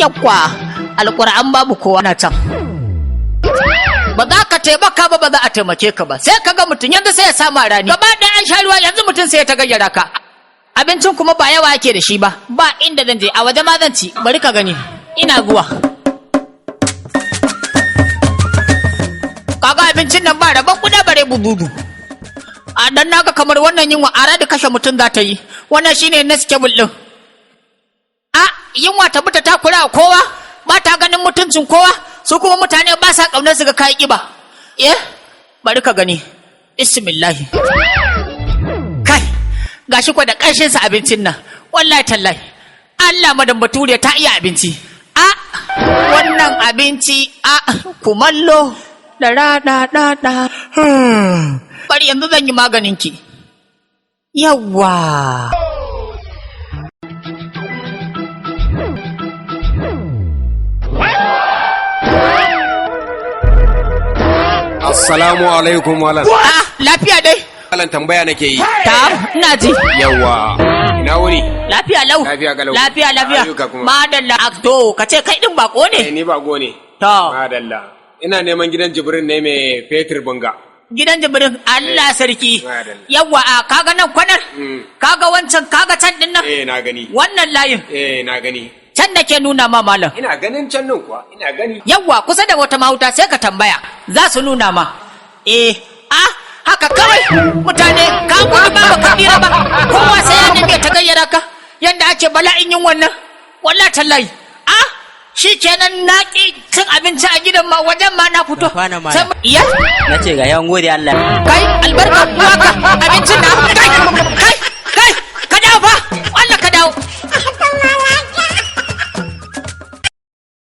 Yakwa, alƙur'an babu kowa na can. Ba za ka taimaka ba, ba za a taimake ka ba. Sai ka ga mutum yanzu sai ya sama rani. Gaba ɗaya an sha ruwa, yanzu mutum sai ya ta gayyara ka. Abincin kuma ba yawa yake da shi ba. Ba inda zan je, a waje ma zan ci. Bari ka gani. Ina zuwa. Kaga abincin nan ba rabon kuda bare bububu. A dan naga kamar wannan yunwa a da kashe mutum za ta yi. Wannan shine next cable din. A yunwa ta buta takura wa kowa, ba ta ganin mutuncin kowa, su kuma mutane ba sa kaunar su ga kayi kiba. Eh, bari ka gani. Bismillahi. Kai, gashi kwa da ƙarshen sa abincin nan. Wallahi tallahi. Allah, Madam Bature ta iya abinci. A wannan abinci a kumallo da ra da da da. Bari yanzu zan yi maganin ki. Yawwa. Assalamu alaikum, malam. Ah, lafiya dai. Malam, tambaya nake yi. Ta, ina ji. Yawwa. Ina wuni? Lafiya lau. Lafiya kalau. Lafiya lafiya. Ayyuka kuma. Madalla. A, to, ka ce kai din bako Eh, ne. ni bako ne. To. Madalla. Ina neman gidan Jibrin ne mai fetur bunga. Gidan Jibrin, Allah sarki. Madalla. Yawwa, a kaga nan kwanar? Kaga wancan, kaga can din nan? Eh, na gani. Wannan layin. Eh, na gani. Can nake nuna ma, malam. Ina ganin can nan kuwa, ina gani. Yawwa, kusa da wata mahauta, sai ka tambaya. Za su nuna ma. Eh, ah, haka kawai mutane ka gudu ba baka tsira ba. Kowa sai ya nemi ta gayyara ka. Yanda ake bala'in yin wannan. Wallahi tallahi. Ah, shi kenan na ƙi cin abinci a gidan ma, wajen ma na fito. Kwana ma. Sai iya? Na ce ga yan gode Allah. Kai, albarka uwaka.